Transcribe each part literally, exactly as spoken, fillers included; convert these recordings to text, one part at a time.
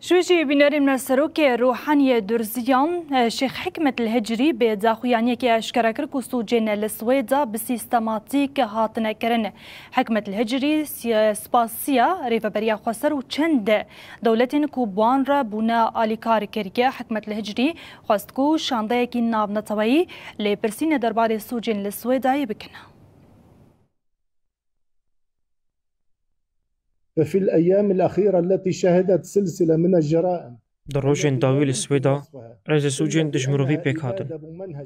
Şûjî bînerên me serokê Ruhaniyê Durziyan, Şêx Hikmet El Hicrî bi daxuyaniyekê eşkere kir ku sûcên li Swêda bi sîstematîk hatine kirin. Hikmet El Hicrî siye-, spasiya Rêveberiya Xweser û çend dewletên ku bi wan re bûne alîkar kiriye. Hikmet El Hicrî xwest ku şandeyekî navneteweyî lê pirsînê derbarê sûcên li Swêdayê bikin. ففي الأيام الأخيرة التي شهدت سلسلة من الجرائم Di rojên dawî li Swêda rêzê sûcên dijmirovî pêk hatin.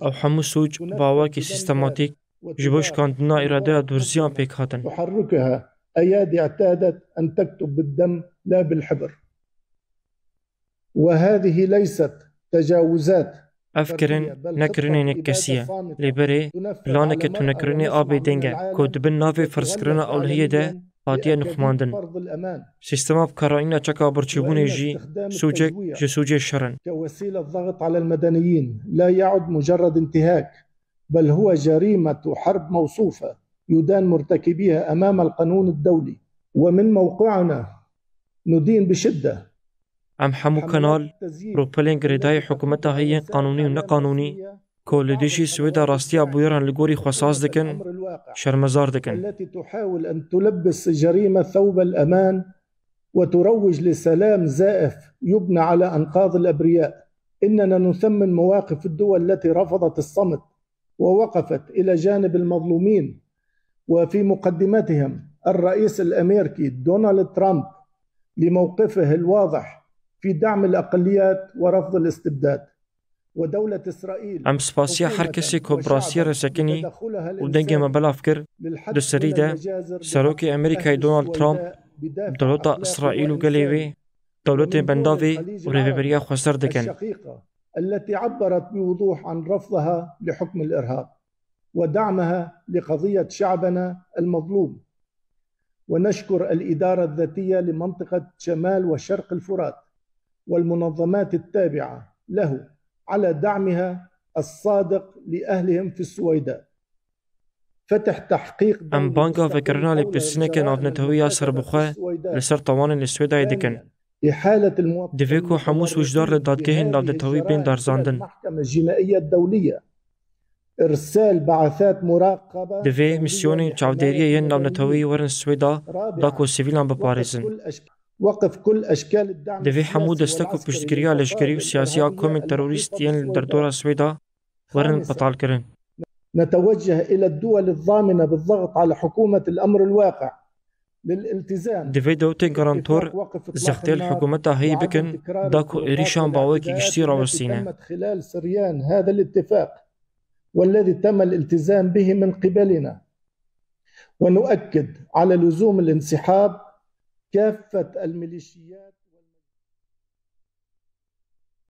Ew hemû sûc bi awakî sîstematîk ji bo şikandina îradeya Durziyan pêk hatin. تحركها أيادي اعتادت أن تكتب بالدم لا بالحبر. وهذه ليست تجاوزات Ev kirin ne kirinê nekkesî ye, lê berê planeke tunekirinê a bêdeng e, ku di bin navê ferzkirina ewlehiyê de hatiye nixumandin. Sîstema bikarayîna çeka birçîbûnê jî sûcek ji sûcê şer in. كوسيلة ضغط على المدنيين لا يعد مجرد انتهاك، بل هو جريمة حرب موصوفة يدان مرتكبيها أمام القانون الدولي. ومن موقعنا ندين بشدة Em hemû kanal, profilên girêdayî hikûmeta heyî yên qanûnî û neqanûnî ku li dijî Swêda rastiya bûyeran li gorî xwe saz dikin, şermezar dikin. التي تحاول أن تلبس جريمة ثوب الأمان وتروج لسلام زائف يبنى على أنقاض الأبرياء. إننا نثمن مواقف الدول التي رفضت الصمت ووقفت إلى جانب المظلومين، وفي مقدمتهم الرئيس الأمريكي دونالد ترامب لموقفه الواضح في دعم الأقليات ورفض الاستبداد. ودولة إسرائيل Em spasiya her kesê ku bi rastiyê re sekinî û dengê me belav kir, di serî de Serokê Amerîkayê Donald Trump, dewleta Îsraîl û gelê wê, dewletên bendavê û Rêveberiya Xweser dikin. الشقيقة التي عبرت بوضوح عن رفضها لحكم الإرهاب ودعمها لقضية شعبنا المظلوم. ونشكر الإدارة الذاتية لمنطقة شمال وشرق الفرات والمنظمات التابعة له على دعمها الصادق لأهلهم في السويداء. فتح تحقيق Em banga vekirina lêpirsîneke navnetewî ya serbixwe li ser tawanên li Swêdayê dikin. Divê ku hemû sûcdar li dadgehên navnetewî bên darizandin. المحكمة الجنائية الدولية. إرسال بعثات مراقبة Divê mîsyonên çavdêriyê yên navnetewî werin Swêda da ku sivîlan biparêzin. وقف كل أشكال الدعم Divê hemû destek û piştgiriya leşkerî û siyasî ya komên terorîst yên li derdora Swêda werin betalkirin. نتوجه إلى الدول الضامنة بالضغط على حكومة الأمر الواقع للالتزام Divê dewletên garantor zextê li hikûmeta heyî bikin da ku êrîşan bi awayekî giştî rawestîne. تمت خلال سريان هذا الاتفاق والذي تم الالتزام به من قبلنا. ونؤكد على لزوم الانسحاب كافة الميليشيات